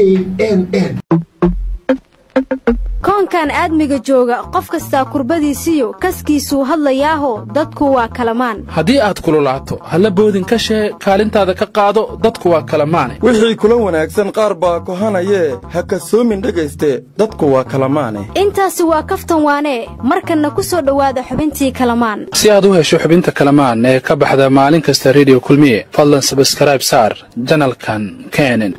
KNN. Koonkan aadmiga jooga, qof kastaa kurbadiisiyo kaskiisuu hadlayaaho, dadku waa kalamaan. Haddii aad kululaato, halla boodin ka shee, kaalintaada ka qaado, dadku waa kalamaane. Wixii kula wanaagsan qaar baa kohanayee, ha kasoomin dhegayste, dadku waa kalamaane. Intaasi waa kaftan waanee, markanna ku soo dhowaada xubintii Kalamaan. Si aad u hesho xubinta Kalamaan ee ka baxda maalin kasta Rediyo Kulmiye, fadlan sabskrayb saar janalkan Kenen.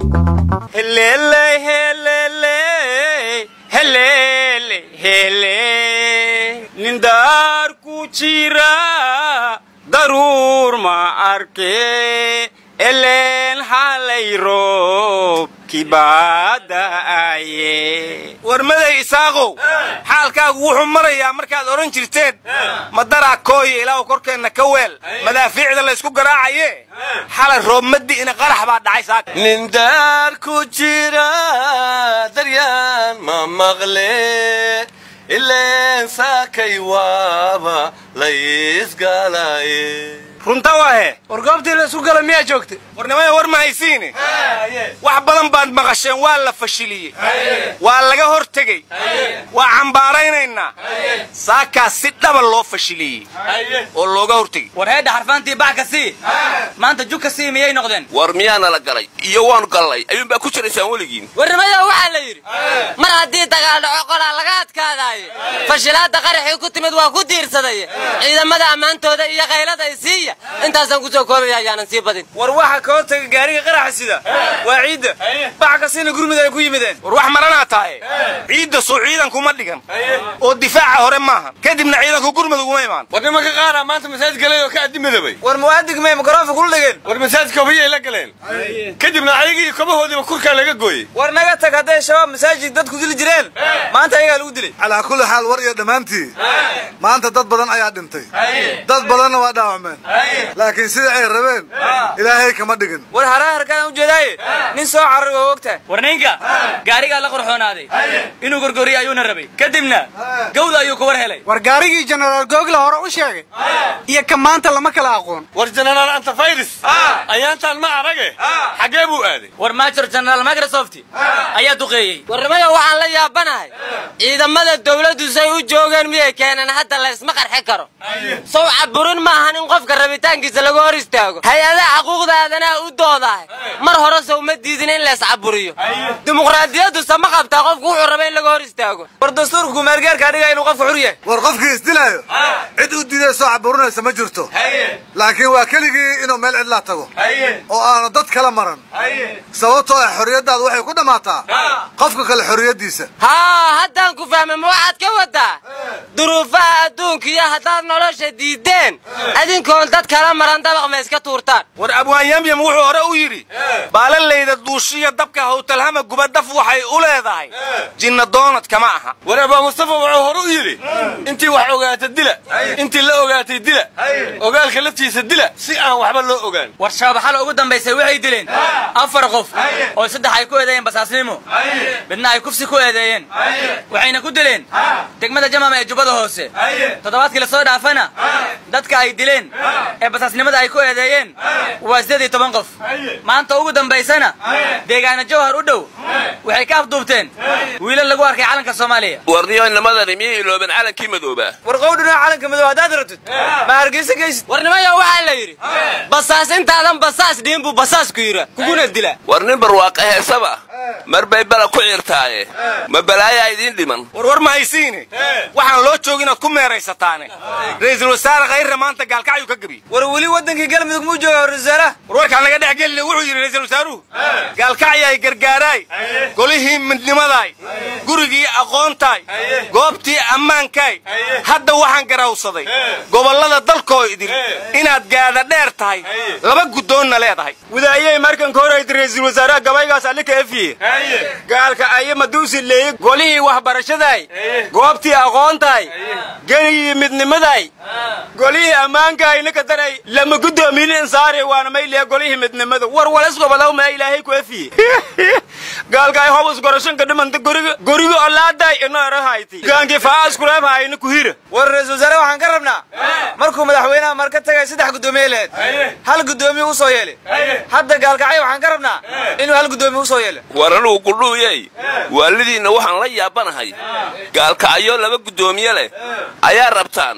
Nin daar ku jira daruur ma arke, eleen xalay roob kibaada'aye. Warmaday Isaaqow, xaalkaagu wuxuu marayaa markaad odhan jirteen madaraa kooya, ilaahu korkeenna ka weel madaafiicda laysku garaacaye. Xalay roob madi'ina, qarax baa dhacay saaka. Nin daar ku jira daryaan ma maqle, ileen saakay waaba laysgalaye. Runta waahe. War goobtii la isku gala miyaa joogtay? Warnimada war ma haysiine, wax badan baad maqasheen. Waa la fashiliyey, waa laga hor tegey, waa cambaaraynaynaa. Saakaas si dhaba loo fashiliyey oo looga hortegey. War heedha, xarfaantii bax ka sii maanta jug ka sii miyay noqdeen? War miyaana la galay iyo waanu gallay ayuunbaa ku jiraysaan weligiin. Warnimada waxaa la yidhi, mar haddii dagaal dhaco qolaa laga adkaadaaye, fashilaadda qaraxii ku timid waa ku diirsaday ciidamada ammaantooda iyo qaylada ay siiya. Intaasaan kusoo koobaya, ayaanan sii badin. War waxa ka hortaga gaariga qaraxa sida waa ciidda bax kasina gurmud ay ku yimideen. War wax maranaa tahay, ciidda soo ciidankuma dhigan oo difaaca hore maaha, kadibna ciidanku gurmud uguma imaan. War nimanka qaaraa maanta masaajid galay oo ka addi midoobay. War muwaadig may mikrofoon kula dhigeen? War masaajidka hobiyay la galeen, kadibna ayagii kobahoodiiba kurkaa laga gooyey. War naga tag, hadday Shabaab masaajid dadku dili jireen, maanta ayagaa lagu dilay. Calaa kulli xaal, war iyo dhammaantii, maanta dad badan ayaa dhintay, dad badanna waa dhaawacmeen, laakiin sida ay rabeen Ilaahay kama dhigin. War haraharkaan u jeedaaye, nin soo cararay waa ogtahay. War ninka gaarigaa la qorxoonaaday inuu gorgoriyo ayuuna rabay, kadibna gawda ayuu ku war helay. War gaarigii Jenaraal Google hore u sheegay iyo ka maanta lama kala aqoon. War Jenaraal Antafayris ayaantaan ma arage, xaggee buu aaday? War major Jenaraal Microsoft ayaa duqeeyey. Warnimayo, waxaan la yaabanahay ciidamada dawladdu say u joogeen miyay keeneen hadda laysma qarxi karo. Sow caburin maahan in qofka rabitaankiisa laga hor istaago? Hay-adaha xuquuqda aadanaha u doodahay mar hore sow ma diidin in lays caburiyo? Dimuqraadiyaddu sama qabtaa qofku wuxuu raba in laga hor istaago? War dastuurka kumeelgaarka dhiga inuu qofku xur yahay. War qofkii isdilaayo cid u diiday soo caburinaysa ma jirto, laakiin waa keligii inuu meel cidlaa tago oo aanu dad kala maran, sababtoo ah xorriyaddaadu waxay ku dhammaataa qofka kale xorriyaddiisa. Haa, haddaan ku fahmay. Ma waxaad ka wadaa duruufaha adduunka iyo haddaad nolosha diiddeen, adinkoon dad kala maran dabaq ma iska tuurtaan? War Abwaan Yamyam wuxuu hore u yidhi, baalalayda duushiya dabka howtalhama gubadaf waxay u leedahay jinna doonad kama aha. War Abaa Mustafa wuxuu hore u yidhi, intii wax ogaata dila, intii la ogaatay dila, ogaalka laftiisa dila, si aan waxba loo ogaan. War Shabaab xala ugu dambaysay waxay dileen 4 qof oo 3 ay ku eedeeyeen basaasnimo, midna ay kufsi ku eedeeyeen, waxayna ku dileen degmada Jamama ee Jubbada Hoose. Toddobaadkii lasoo dhaafana dadka ay dileen ee basaasnimada ay ku eedeeyeen waa 18 qof. Maanta ugu dambaysana deegaana Jawhar u dhow waxay ka afduubteen wiilal lagu arkay calanka Soomaaliya. Warniyo, inamadani miyay iloobeen calankii madoobaa? War qowdhuna calanka madow haddaad rabtid ma Hargeysa geysid? Warnimayo, waxaa la yidhi, basaas intaadan basaas dhihin buu basaas ku yidha kuguna dila. War nin barwaaqa heesaba mar bay bala ku ciirtaaye, ma balaayaa idiin dhiman? War war ma haysiine, waxaan loo joogin inaad ku meeraysataane, Ra'iisul Wasaare Khayrra maanta Gaalkacyuu ka gebiyey. War weli waddankii Galmudug muu jooga ra-isul wasaaraha? War warkaan laga dhex gelina, wuxuu yidhi ra'iisul wasaaruhu, Gaalkacyaay gargaaraay, golihii midnimadaay, gurigii aqoontaay, goobtii ammaankaay, hadda waxaan garawsaday gobollada dalkoo idin inaad gaada dheer tahay, laba guddoonna leedahay. Wadaayey, markan ka horayta ra'iisul wasaaraha gabaygaas alika efiye, gaalka aye maduusi leeyey golihii waxbarashaday, goobtii aqoontaay, genigii midnimaday, golihii ammaankaayna ka daray, lama guddoomiyin insaare waana mayliya golihii midnimada. War walasgobadaw maa Ilaahay ku efiye. Gaalkaay hobus gorashanka dhimanta guriga guriga olaaday inoo erahayti gaankii faas kureeb hayna ku hira. War ra'iisul wasaare waxaan ka rabnaa markuu madaxweynaha marka tagay 3 gudoomiye leed hal gudoomiye u soo yeelay. Hadda gaalkacay waxaan ka rabnaa inuu hal gudoomiye u soo yeelo. War anugu qudhuuyey waalidiinna waxaan la yaabanahay gaalkacyo 2 gudoomiye leh ayaa rabtaan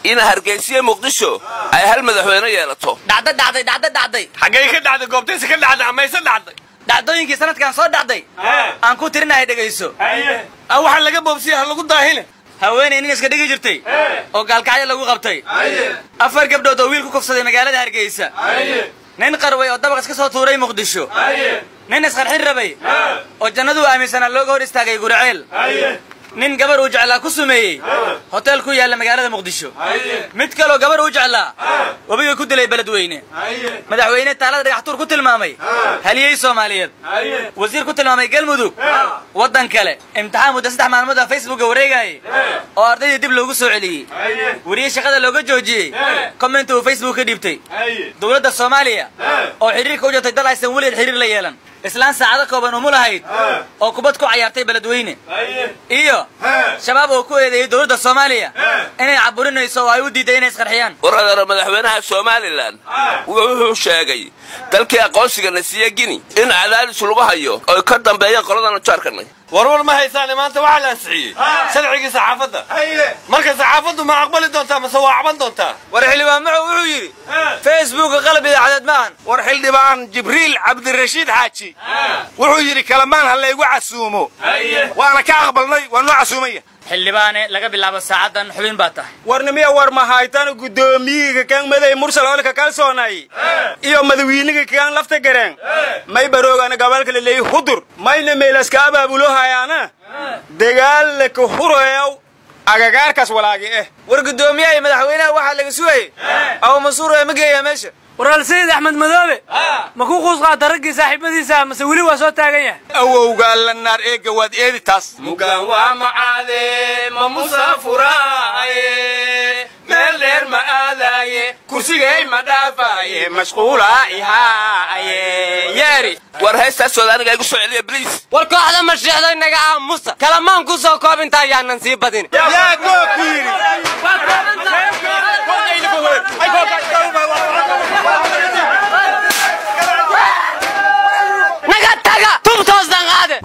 in Hargeysa Muqdisho ay hal madaxweyne yeelato. Dhacday dhacday dhacday dhacday xagee ka dhacday goobtaysa ka dhacday amaysa dhacday dhacdooyinkii sanadkan soo dhacday aan ku tirinahay dhageyso. Waxaa laga boobsiya ha lagu daahine haweeney nin iska dhigi jirtay oo gaalkacyo lagu qabtay 4 gabdhood oo wiil ku kufsaday magaalada Hargeysa nin qarway oo dabaq iska soo tuuray Muqdisho nin isqarxin rabay oo jannadu aaminsanaa looga hor istaagay Gurceel nin gabar uu jeclaa ku sumeeyey hotel ku yaala magaalada Muqdisho mid kale oo gabar uu jeclaa wabiga ku dilay beledweyne madaxweyne taalada dhagax tuur ku tilmaamay haliyey Soomaaliyeed wasiir ku tilmaamay Galmudug wadan kale imtixaan muddo 3 maalmood ah Facebooka wareegay oo ardaydii dib loogu soo celiyey wariye shaqada looga joojiyey comment uu Facebook ka dhibtay dowladda Soomaaliya oo xiriirka u jartay dal aysan weli xiriir la yeelan islaan saacado kooban umu lahayd oo kubad ku cayaartay beledweyne iyo shabaab oo ku eedeeyay dowladda Soomaaliya inay caburinayso oo ay u diiday inay isqarxiyaan. War adeer madaxweynaha Somaliland wuxuu sheegay dalkii aqoonsiga la siiyay Guinea in cadaadis lagu hayo oo ka dambeeyaan qoladan jaarkanay. War ma haysaan maanta waxa la ansixiyay sharcigii saxaafadda. Marka saxaafaddu ma aqbali doontaa mise waa caban doontaa? War xildhibaan muxuu wuxuu yiri Facebook qalab idaacadad ma ahan. War xildhibaan Jibriil Cabdirashiid Xaaji wuxuu yiri kalamaan ha la igu casuumo waana ka aqbalnay waa noo casuumaya. Xildhibaane laga bilaabo saacadan xubin baa tahay. Warnimiya war ma haytaan gudoomiyiga kan maday mursal oo ka kalsoonay iyo madaxweynaha kan lafta gareen may baroogana gobolka la leeyahay Hudur mayna meelaska abaabulo hayaana dagaal la ku hurayo agagaarkaas walaagi eh. War gudoomiyaha madaxweynaha waxa laga sugayay aw Mansuur ee ma geeyaa meesha. Waral Sayid Axmed Madoobe ma ku quus qaata raggii saaxiibadiisa mase weli waa soo taagan yahay? Awowga la naar eega waad eedi taas. Mugaan waa macaade ma musaafuraaye meel dheer ma aadaaye kursigay ma dhaafaaye mashquula ihaaye yeeri. War heestaas wada aniga igu soo celiya please. War kooxda ma sheexday naga aamusa kalamaan ku soo koobinta ayaanan sii badin. Yaa goo ku yiri. Naga taga tubtoos dan qaade.